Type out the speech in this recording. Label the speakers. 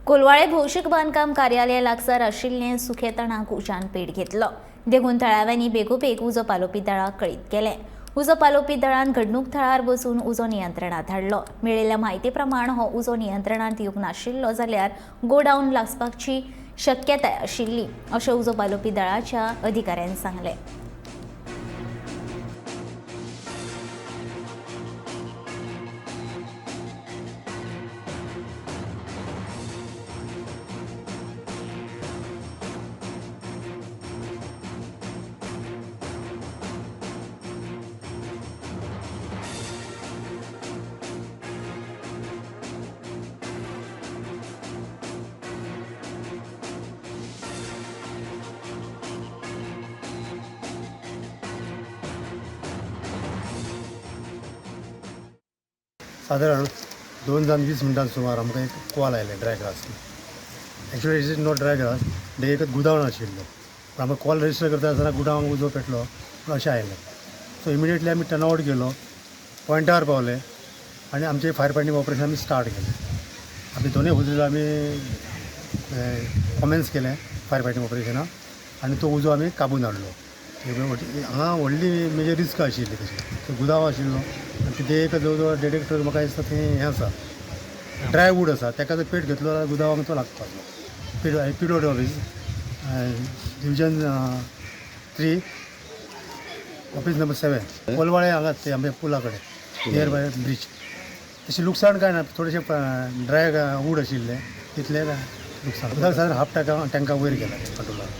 Speaker 1: कोलवाळे भौशीक बांदकाम कार्यालय लागसार आशिल्लें सुखे तणाक उज्यान पेट घेतलो. देखून थळाव्यांनी बेगोबेग उजो पालोवपी दळाक कळीत केलें. उजो पालोवपी दळान घडणूक थळार वचून उजो नियंत्रणात हाडलो. मेळिल्ल्या म्हायती प्रमाण हो उजो नियंत्रणात येवंक नाशिल्लो जाल्यार गोडाऊन लासपाची शक्यताय आशिल्ली, अशें उजो पालोवपी दळाच्या अधिकाऱ्यान सांगलें.
Speaker 2: सादारण 2 जावन 20 मिनटां सुमार आमकां एक कॉल आयले dry grass. Actually it is not dry grass, तें एकच गुदांव आशिल्लो. पूण आमकां कॉल रजिस्टर करता आसतना गुदांवांक उजो पेटलो म्हूण अशें आयलें. सो इमिडिएटली आमी टर्न आवट केलो, पॉयंटार पावले आनी आमचें फायर फायटींग ऑपरेशन आमी स्टार्ट केलें. आमी दोनूय होजीस आमी कॉमेन्स केलें फायर फायटींग ऑपरेशनाक आनी तो उजो आमी काबून हाडलो. हांगा व्हडली मेजर रिस्क आशिल्ली, तशी तो गुदांव आशिल्लो आनी तितून एक जवळ जवळ 1.5 हेक्टर म्हाका दिसता थंय हें आसा, ड्राय वूड आसा. ताका जर पेट घेतलो जाल्यार गुदांवांक तो लागपाचो. PWD office, division 3, office number 7, Colvale हांगा ते आमच्या पुला कडेन नियर बाय ब्रिज. तशें लुकसाण कांय ना, थोडेशें ड्राय वूड आशिल्लें तितलें लुकसाण. उदक सादारण हाफ टँका वयर गेला कंट्रोलार.